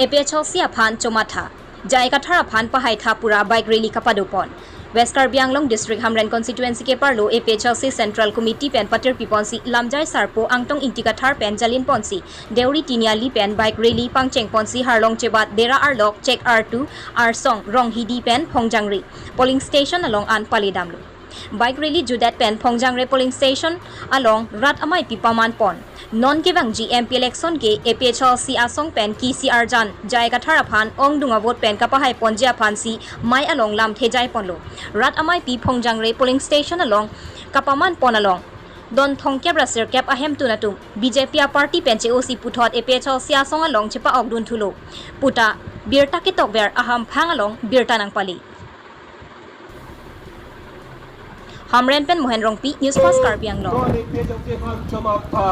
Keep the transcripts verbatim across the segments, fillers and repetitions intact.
A P H L C aphan chomatha, J I Kathar aphan pahaitha pura bike rally kapadopon. West Karbi Anglong District Hamren Constituency keparlo A P H L C Central Committee pen patirpiponsi Lamjai Sarpo Angtong Ingti Kathar pen jalinponsi Deuri Tiniali pen bike rally pangchengponsi Harlong Chebat Dera Arlok Chek Artu Arsong Ronghidi pen Phongjangre polling station along an paledamlo. Bike rally judet pen Phongjangre polling station along rat ameipi pamanpon. Non kevangji M P election ke A P H L C asong pen kesi arjan J I Kathar aphan ongdung avote pen kapahaiponji aphansi mei along lamthe jaiponlo. Rat ameipi Phongjangre polling station along kapamanpon along don thomkep ra sirkep ahemtun atum B J P aparty pen che-osi puthot A P H L C asong along chepa-okdunthulo puta birta ketokver ahamphang along birta nangpale. Hamren pen Mohen Rongpi, News Fast Karbi Anglong. A P H L C aphan chomatha,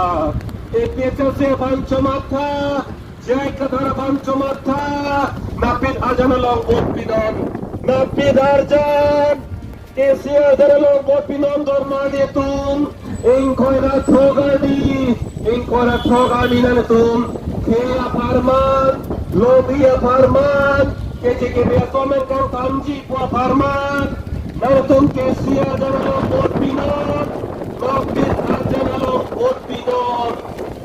A P H L C aphan chomatha, J I Kathar aphan chomatha, napit arjan along vote pinon, napit arjan, kesi arjan along vote pinon dorma atum, ingkoi ra throk arni, ingkoi ra throk arni nangtum, khei apharman, lobi apharman, keche kebe asomen kangthanji pu apharman, nangtum kesi arjan along vote pinon, napit arjan along vote pinon,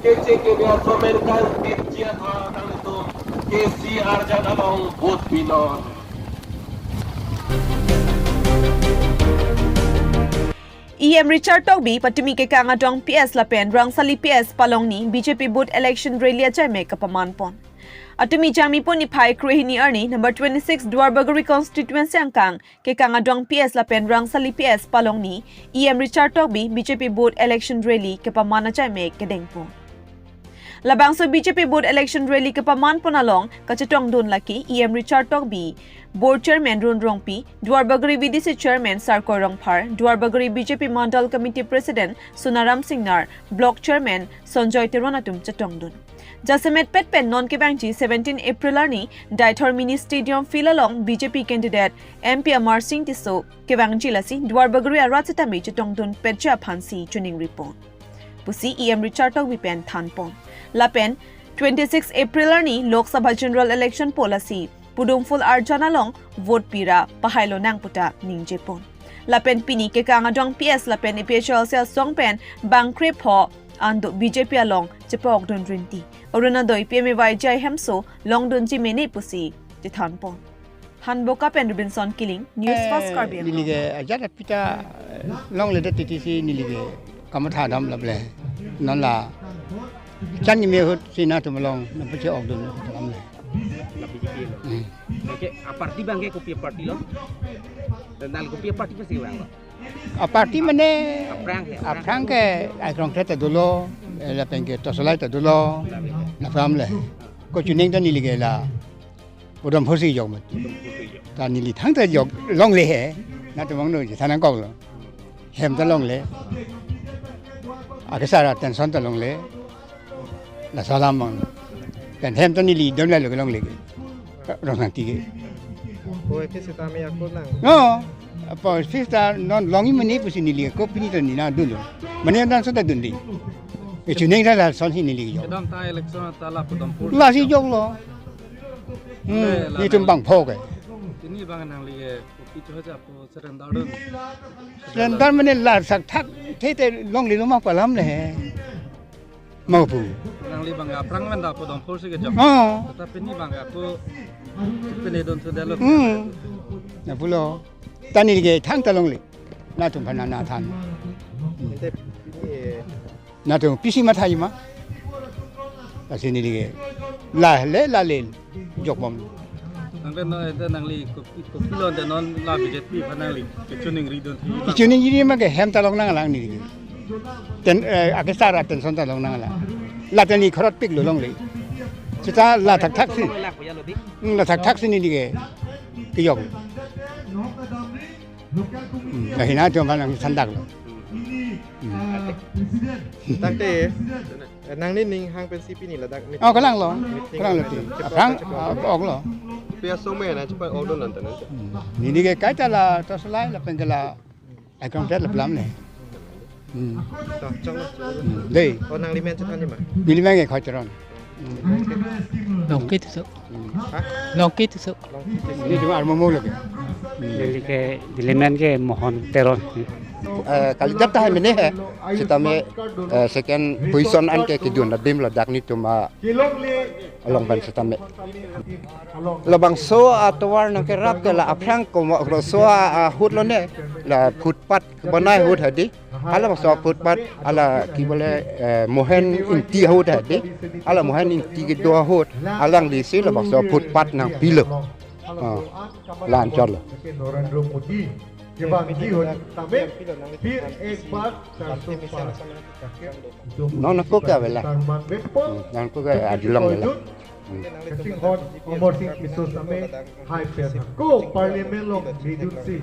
keche kebe asomen kangthanji apharman nangtum kesi arjan along vote pinon. E M Richard Tokbi patumi Kekang Adong P S lapen Rangsali P S palongni B J P booth election rally ajaimek kapamanpon. Atumi Jangmipo niphai krehini arni number twenty-six Duarbagori constituency angkang Kekang Adong P S lapen Rangsali P S palongni E M Richard Tokbi B J P booth election rally kepaman ajaimek kedengpon. Labangso B J P booth election rally kepamanpon along kachetongdun lake E M Richard Tokbi, Board Chairman Run Rongpi, Duarbagori V D C Chairman Sarkoi Rongphar, Duarbagori B J P Mandal Committee President Sonaram Singnar, Block Chairman Sanjoy Teron atum chetongdun. Jasemet pet pen non kevangji seventeen April arni Deithor Mini Stadium field along B J P candidate M P Amar Singh Tisso kevangji lasi Duarbagori arat sitame chetongdun petji aphansi chiningripon pusi E M Richard Tokbi pen thanpon. Lapen twenty-six April arni Lok Sabha General Election poll asi pudum full arjan along vote pira pahai lonang puta ningjepon. Lapen pini Kekang Adong P S lapen A P H L C asong pen bangkre pho an do B J P along chepa-okdun rinti. Arunodoi P M A Y G I hemso longdunji mene pusi chethanpon. Hanboka pen Robinson Killing, News Fast Karbi Anglong. Neli ke ajat apita longle det titi si neli ke kamatha dam laple. Non la chan ni mehut si nangtum along nangpache-okdun lamle. La B J P lo. Hmm. Oke, aparty abang ke kopi aparty lo? Dan nang kopi aparty pasti abang lo? Aparty mane aphrang ke, aphrang ke Aikrongtret ta dolo, eh, lapen ke Tosolai ta dolo, la B J P. Laphamle. Ko chuning ta neli ke la Podom Phursi jok mat. Ta neli thangta jok longle he. Nangtum angno je thanang koklo. Hem ta longle. Akesar atention ta longle. Laso alam mang. Pen hem ta neli dom lalo ke longle ke. Rong nang tige. Ko ke sitame ako nang. No. Apa sista non longji mene pusi neli ko pini ta neli nangdunlo. Mane dan so ta dunde. E chuning ta lasonsi neli jok. Kedam ta election ta la Podom Phursi. Lasi joklo. Hmm, eh, la nangtum nang bang pho ke. Pini abang nangli ke kopi cho ja pu surrender dun. Surrender mane la thakthak the te longlelo ma pu alam le he. Mau pu. Nangli abang aphrang pen ta Podom Phursi kejok. Oh. Tata pini abang ako pini dun sudelo. Hmm. Na pulo. Ta neli ke thangta longle. Nangtum aphan nangthan. Ante pini, eh, nangtum pisi mathaji ma. Lasi neli ke. La le la le jokbom. Nang pen no ente nangli kopi, kopi lo ente non la B J P aphan nangli kechuningri dun thi. Kechuningri ma ke hem ta longnang lang neli ke. Ten, eh, akesar atention ta longnang lang. La ta neli khorot piklo longle. Sita la thakthak si. Hmm, la thakthak si neli ke. Kejok. Hmm, la hina tu mana sandak lo. Hmm. Tangte, eh, nangli ning hang pensi pini ladak meeting. Oh, kalang lo. Meeting kalang lo ladak ti. Aphrang, ah, ok lo. Pia so me na chepa-okdun nang ta nang. Hmm. Neli ke kaita la Tosolai lapen ke la Aikrongtret la plam ne. Hmm. Ta, chong lo. Hmm. Dei. Oh, nangli men chethan ji ma? Neli men ke Khoi Teron. Longkit so. Longkit so. Ini cuma armumuk lagi. Delhi ke, Delhi men ke Mohon Teron. Eh, kali jab tahai mene hai. Sitame, eh, second position anke kedun adim ladak netum along pen sitame. Labangso atovar nangkerap ke la aphrang komo kroso ahut lone, la footpath banai ahut hadi. Hala bangso footpath hala ki bole, eh, Mohen Ingti ahut hadi. Hala Mohen Ingti kedo ahut. Alangli si labangso footpath nangpilo. Ah, la-an chotlo. Narendra Modi, Kevanji ho tame, phir ek bar char so par. Non ko ke avelang. Sarman Bengpo, non ko ke adilong avelang. Kachinghon Amarsing Tisso tame, hai pen ko Parliament along nidun si,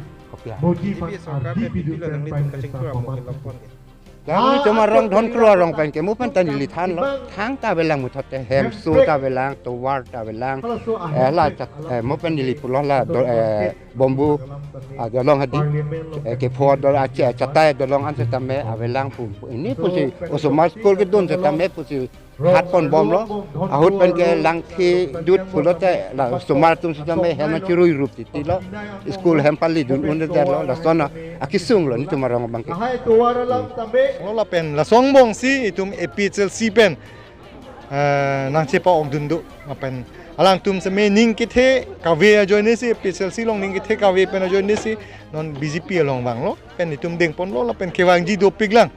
Modi aphan ardi pidun pen Prime Minister paman. Lalu cuma rong don keluar rong pen ke mu pen ta neli thanlo. Thangta avelang muthot te hemso ta avelang, tovar ta avelang. Eh, la chak, eh, mu pen neli pulo la do, eh, bamboo, ah, dolong hadi. Eh, kepho dol ache, chatai dolong an setame avelang pu. Ini pusi osomar school kedun setame pusi hat ponbomlo. Ahut pen ke langthi dut pulote la osomar atum sitame hem chirui rup titilo. School hem palidun un-edetlo. Lason akesung lo netum arong abang ke. Lo lapen lason angbong si itum A P H L C pen, eh, nangchepa-okdun do. Lapen alangtum seme ning kethe kave ajoine si, A P H L C along ning kethe kave pen ajoine si non B J P along vanglo. Pen itum dengponlo lapen kevangji dopiklang.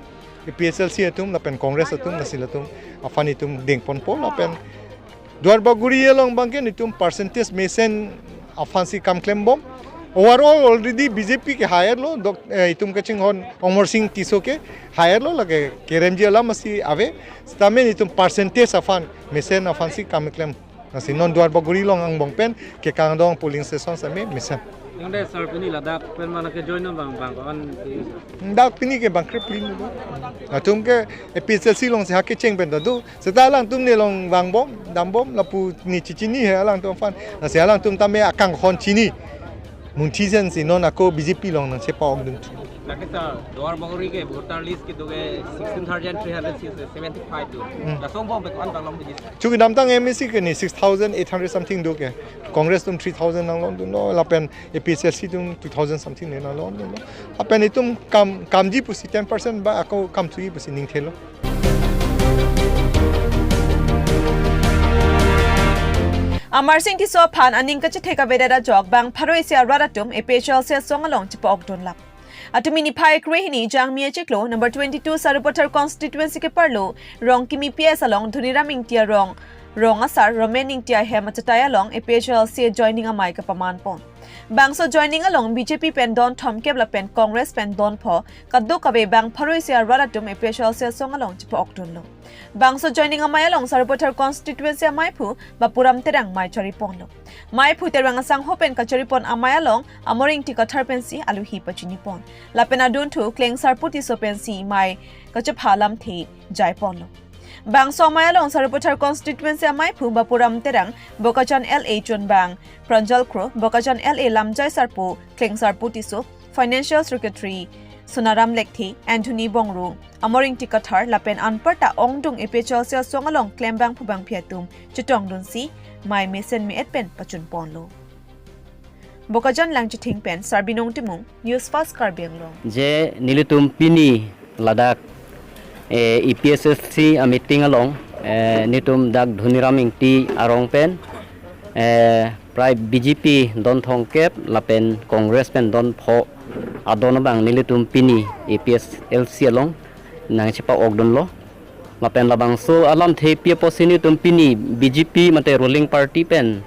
A P H L C atum lapen Congress atum lasi latum aphan itum dengponpo lapen Duarbagori along abang ke netum percentage mesen aphan si kam klembom. Overall already B J P ke higher lo, dok, eh, itum kachinghon Amarsing Tisso ke higher lo, lake keremji alam si ave. Sitame netum percentage aphan mesen aphan si kam klem. Lasi non Duarbagori along angbong pen kekang adung polling station sitame mesen. Yang dei sir pini ladak pen mana ke join abang abang ko-an ke? Dak pini ke bang krepli ni do. Latum ke A P H L C along si ha kecheng pen ta do. Seta alangtum nelong vangbom, dambom, lapu ne chichini he alangtum aphan. Lasi alangtum tame akanghon chini. Munthi jen si non ako B J P along nangchepa-okdun. Lake sir, Duarbagori ke voter list kedo ke sixteen thousand three hundred seventy-five do. Hmm. Lason angbong pen ko-an bang long biji. Chukidamtang M A C ke ne six thousand eight hundred something do ke. Congress atum three thousand nanglongdunlo, lapen A P H L C atum two thousand something ne nanglongdunlo. Lapen itum kam, kamji pusi ten percent ba ako kamthuji pusi ningthelo. Amarsing Tisso aphan aning kachethek avedet ajok bang pharo isi arat atum A P H L C asong along chepa-okdunlap. Atum niphai krehini Jangmi achiklo number twenty-two Sarupathar constituency keparlo Rongkimi P S along Dhoniram Ingti arong, rong asar Romen Ingti ahem achatai along A P H L C joining amei kapamanpon. Bangso joining along B J P pen don thomkep lapen Congress pen don pho, kadokave bang pharo isi arat atum A P H L C asong along chepa-okdunlo. Bangso joining amei along Sarupathar constituency ameiphu Bapuram Terang mei chariponlo. Meiphu Terang asangho pen kacharipon amei along Amarsing Ingti Kathar pensi aluhi pachinipon. Lapen adunthu Klengsarpo Tisso pensi mei kachepha lamthe jaiponlo. Bangso amei along Sarupathar constituency ameiphu Bapuram Terang, Bokajan L A chunbang Pranjal Kro, Bokajan L A lamjai sarpo Klengsarpo Tisso, Financial Secretary Sonaram Lekthe, Anthony Bongru, Amarsing Ingti Kathar lapen anparta ongdung A P H L C asong along klembangphu bangphi atum chetongdunsi mei mesen me-et pen pachunponlo. Bokajan Langchithing pen Sarbinong Timung, News Fast Karbi Anglong. Je nelitum pini ladak, eh, A P H L C ameeting along, eh, netum dak Dhoniram Ingti arong pen, eh, prai B J P don thomkep lapen Congress pen don pho adon abang nelitum pini A P H L C along nangchepa-okdunlo. Lapen labangso alamthe pi apotsi netum pini B J P mate ruling party pen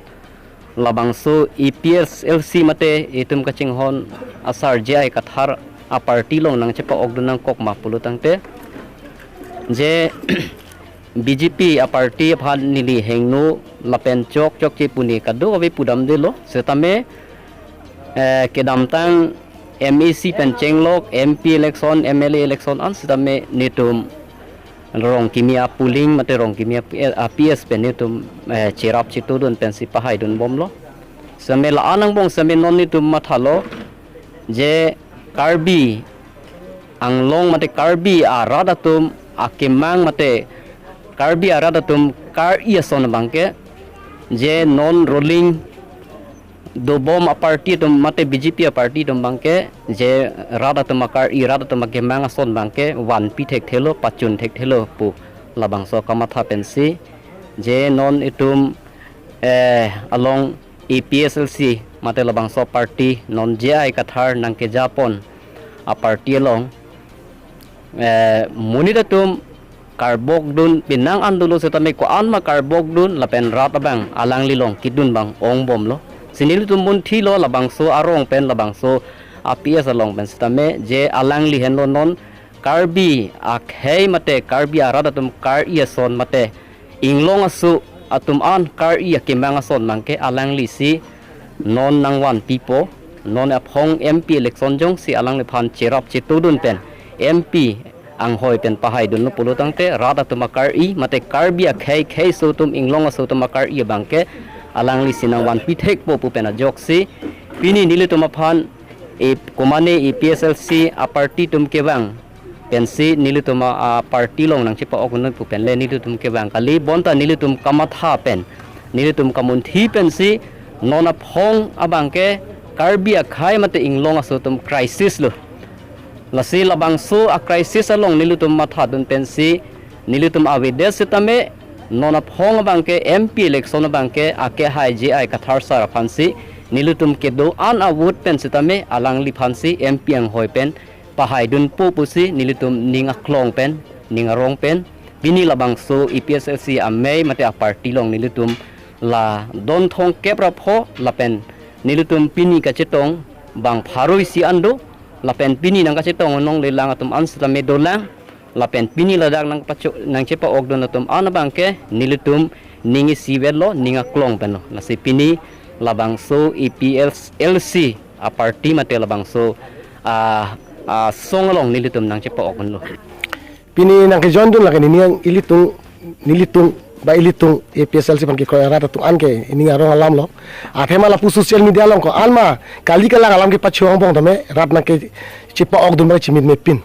labangso A P H L C mate itum kachinghon asar J I Kathar aparty along nangchepa-okdun nangkok ma pulo tangte, je B J P aparty aphan neli hingno lapen chokchokche pu ne kadokave pudamdelo. Setame, eh, kedamtang M A C pen chenglok M P election, M L A election an setame netum Rongkimi a polling mate Rongkimi a P S pen netum, eh, cherap chetudun pensi pahaidunbomlo. Seme la-an angbong seme non netum mathalo je Karbi Anglong mate Karbi arat atum akemang mate Karbi arat atum akar-i ason abangke, je non ruling dobom a-party atum mate B J P a-party atum abangke, je rat atum akar-i, rat atum akemang ason abangke vanpi thekthelo, pachun thekthelo pu labangso kamatha pensi, je non itum, eh, along A P S L C mate labangso party non J I Kathar nangkejapon a-party along, eh, monit atum karbokdun penang an dolo setame ko-an ma karbokdun lapen rat abang alanglilong kedun abang ongbomlo. Si nelitum munthilo labangso arong pen labangso a-P S along pen setame je alangli henlo non Karbi akhei mate Karbi arat atum kar-i ason mate inglong aso atum an kar-i akemang ason abangke alanglisi non nangvanpipo, non aphong M P election jongsi alangliphan cherap chetudun pen M P anghoi pen pahaidunlo pulo tangte rat atum akar-i mate Karbi akhei khei aso atum inglong aso atum akar-i abangke alanglisi nangvanpi thekpo pu pen ajoksi pini nelitum aphan e komane A P S L C a-party atum kevang pensi nelitum a, a-party along nangchepa-okdun pu pen le nelitum kevang kali, bonta nelitum kamatha pen, nelitum kamunthi pensi non aphong abangke Karbi akhei mate inglong aso atum crisis lo. Lasi labangso a-crisis along nelitum mathadun pensi nelitum avedet setame non aphong abangke M P election abangke akehai J I Kathar sir aphansi nelitum kedo-an a-vote pen setame alangliphansi M P anghoi pen pahaidunpo pusi nelitum ning aklong pen, ning arong pen, pini labangso A P S L C amei mate a-party along nelitum la don thomkep ra pho lapen nelitum pini kachetong bang pharo isi an do, lapen pini nangkachetong nongle lang atum an setame dolang, lapen pini ladak nangpacho nangchepa-okdun atum an abangke nelitum ning isi vetlo, ning aklong penlo. Lasi pini labangso A P S L C a-party mate labangso a, asong along nelitum nangchepa-okdunlo. Pini nangkejoindun lake nini yang ilitum, nelitum, ba ilitum A P S L C aphan kekroi arat atum an ke ning arong alamlo. Athema lapu social media along ko-an ma kali kalang alam kepacho angbong tame rat nangkechepa-okdun ba chimitmepin.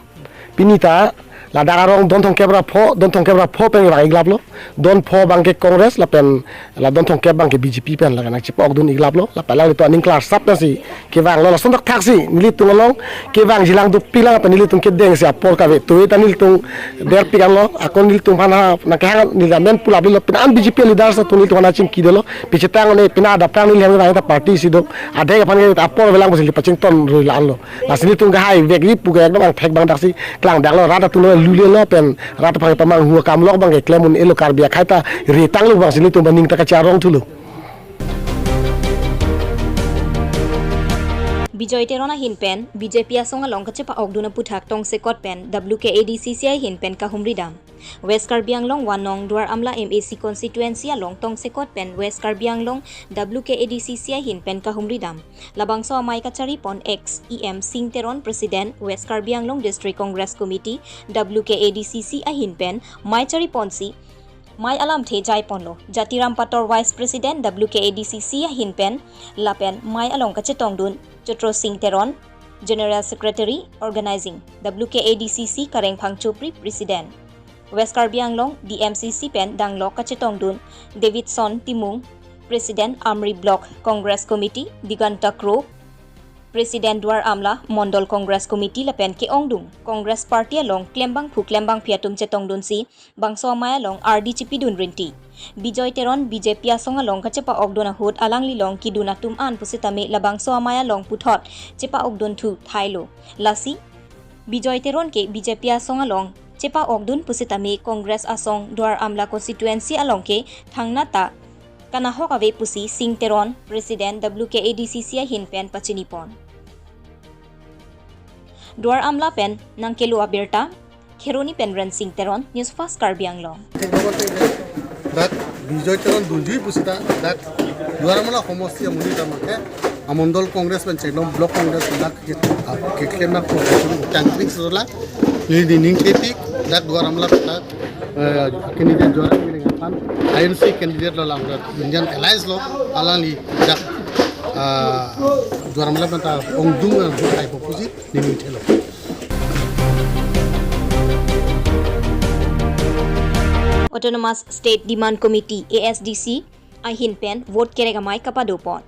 Pini ta ladak arong don thomkep ra pho, don thomkep ra pho pen vang iglaplo. Don pho abangke Congress lapen la don thomkep abangke B J P pen la nangchepa-okdun iglaplo. Lapen alanglitum aning klarsap pensi kevanglo, lason thakthaksi nelitum along kevangjilang dopiklang lapen nelitum kedengsi apor kave. Tuve ta nelitum derpik anlo, ako nelitum aphan ha nangkehang neli amen pulaplilo, pini an B J P leaders atum nelitum aphan chingki dolo. Pichetang ne pini adap tang neli hang ta party isi do. Adhe aphan ke apor avelang pusi pachingthon rui la-anlo. Lasi nelitum kehai vekji pu ke ekdom angthek abang daksi klangdaklo, rat atum lo lulelo pen rat aphan pamanghu akam lok abangke klem un-elo, Karbi akhei ta ritanglo abangsi nelitum aning ta kacharong thulo. Bijoy Teron ahin pen B J P asong along kachepa-okdun aphuthak tongsekot pen W K A D C C ahin pen kahumridam. West Karbi Anglong one nong Duar Amla M A C constituency along tongsekot pen West Karbi Anglong W K A D C C ahin pen kahumridam. Labangso amei kacharipon ex E M Sing Teron, President West Karbi Anglong District Congress Committee, W K A D C C ahin pen mei chariponsi mei alamthe jaiponlo. Jatiram Pator, Vice President W K A D C C ahin pen lapen mei along kachetongdun Chotro Sing Teron, General Secretary Organizing W K A D C C, Kareng Phangchopri, President. West Karbi Anglong D M C C pen danglok kachetongdun Davidson Timung, President Amri Block Congress Committee, Diganta Kro, President Duar Amla Mondol Congress Committee lapen ke-ongdung Congress Party along klembangphu klembangphi atum chetongdunsi bangso amei along ardi chipidun rinti. Bijoy Teron B J P asong along kachepa-okdun ahut alanglilong kedun atum an pusitame labangso amei along puthot chepa-okdunthu thailo. Lasi Bijoy Teron ke B J P asong along chepa-okdun pusitame Congress asong Duar Amla constituency along ke thangnat ta kanahok ave pusi Sing Teron, President W K A D C C ahin pen pachinipon. Duar Amla pen nangkelo abirta, Kheroni pen Rensing Teron, News Fast Karbi Anglong. Dak Bijoy Teron dunjui pusita dak Duar Amla homosti amonit abangke amondol Congress pen chelom block Congress dak ke, ke, keklem nangpo changkring sola neli ning ketik dak Duar Amla dak, eh, candidate Duar Amla aphan I N C candidate lo lam dak Indian Alliance lo alangli dak, ah, Duar Amla pen ta ongdung ongdung ai po pusi neli thelo. Autonomous State Demand Committee, A S D C, ahin pen vote kerek amei kapado pon.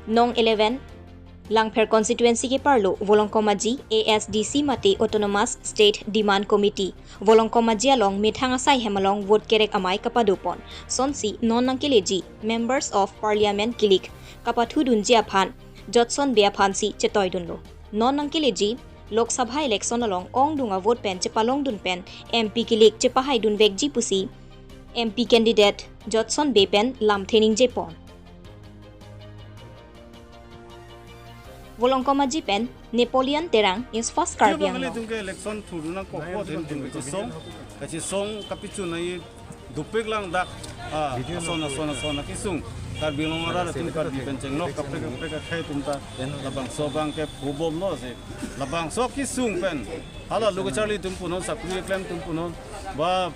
Nong eleven, Langpher constituency keparlo Volongkom Aji A S D C mate Autonomous State Demand Committee, Volongkom Aji along methang asai hem along vote kerek amei kapado pon. Sonsi non nangkeleji Members of Parliament kilik kapathudunji aphan Jotson Bey aphansi chetoidunlo. Non nangkeleji Lok Sabha election along ongdung avote pen chepalongdun pen M P kilik chepahaidun vekji pusi M P candidate Jotson Bey pen lamthe ningje pon. Volongkom Aji pen Napoleon Terang, News Fast Karbi Anglong. Tum ke election thurna kokpo then tum ke song, kachesong kapichun ai dopik lang dak, ah, ason ason ason akesung. Karbi Anglong arat atum Karbi pen chenglok kaprek kaprek akhei atum ta labangso abang ke phubomlo si. Labangso kesung pen hala lo kacharli atum punon, sakuri klem atum punon, ba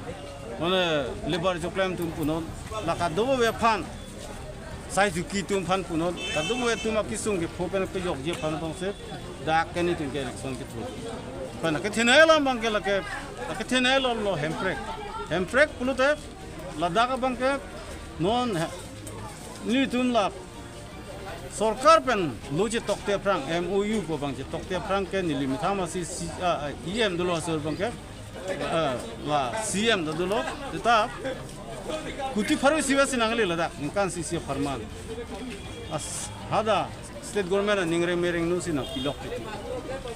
mane labour jo klem atum punon, la kadokave aphan, sai juki atum aphan punon, kadokave atum akesung kepho pen pejokji aphan abang si dak ke netum ke election kethur. Pen kethenei alam abang ke lake, kethenei alam lo hemprek. Hemprek pulote ladak abang ke non he, netum la sorkar pen lo chetokte aphrang, M O U pu abang chetokte aphrang ke neli methang masi si, ah, ah, E M dolo asor abang ke, ah, la C M ta dolo, seta kuti pharo isi vasi nangle ladak, ningkan isi isi apharman. As, hadak state government aning reng mereng nu si nangpilok kuti.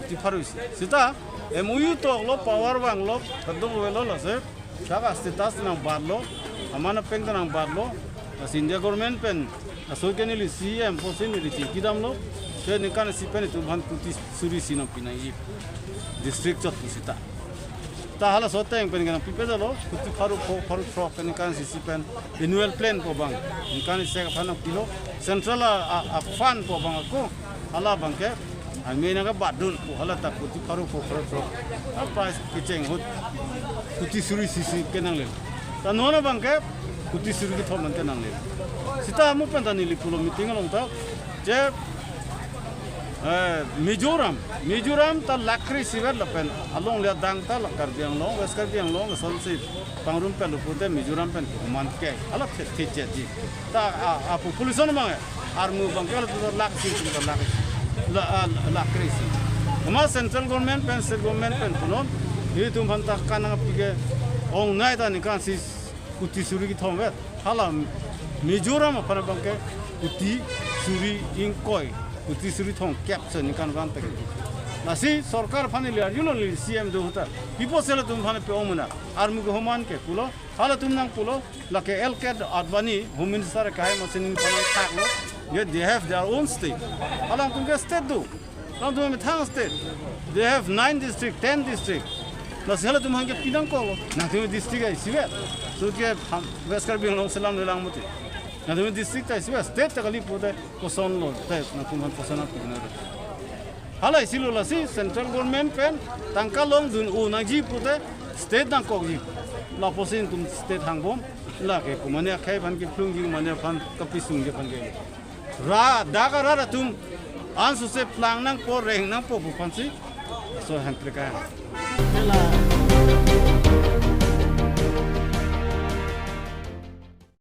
Kuti pharo isi. Seta M O U toklo, power vanglo, kadokavelo lasi. Saka status nangbatlo, aman apeng ta nangbatlo, lasi India government pen, aso ke neli C M pusi neli chingki damlo, ke ningkan isi pen itum aphan kuti suri isi nangpi nangji, district chot pusita. Ta halaso ateng pen ke nangpipe damlo, kuti pharo pho, pharo throk ke ningkan isi pen, annual plan pu abang, ningkan isi aphan nangpilo, central a, a, a fund pu abang ako, hala abang ke, ami nangkebatdun pu hala ta kuti pharo pho pharo throk. Apa kecheng ahut kuti suri isi isi ke nangle. Ta non abang ke kuti suri kethom an ke nangle. Seta amu pen ta neli pulo meeting along ta. Je, eh, Mizoram, Mizoram ta lakh kre isivet lapen alongle adang ta la Karbi Anglong, West Karbi Anglong, asonsi pangrum pelo pute Mizoram pen ke oman ke. Hala the, the chetji. Ta a, a population abang, armu abang ke la lakh isi, la lakh isi. La, a, lakh kre isi. Ama central government pen, state government pen punon, itum aphan ta kanangpi ke ongnei ta ningkan isi kuti suri kethom vet. Hala Mizoram aphan abang ke kuti suri ingkoi, kuti suri thomkep si ningkan van ta ke. Lasi sorkar aphan ili arjulo, ili C M do ahut ta. Pi apotsi latum aphan pe-ong mena. Armu ke oman ke pulo. Halatum nangpulo, lake L K Advani, Home Minister ke hai masi ningkan nangthaklo, ye they have their own state. Alangtum ke state do. Alangtum methang state. They have nine district, ten district. Lasi halatum aphan ke pi nangkoklo. Nangtum district ai isivet. So ke ham West Karbi Anglong selam lelang mati. Nangtum district ai isivet. State ta kali pute kosonlo. Te nangtum aphan koson nangpi nang. Hala isi lo lasi central government pen tangka longdun-o nangji pute state nangkokji. Lapusi itum state hangbom, lake komatne akhei aphan kephlungji, komatne aphan kapisungji aphan ke. Ra, dak arat atum ansose plang nangpo, reng nangpo pu aphansi. So hemprek a.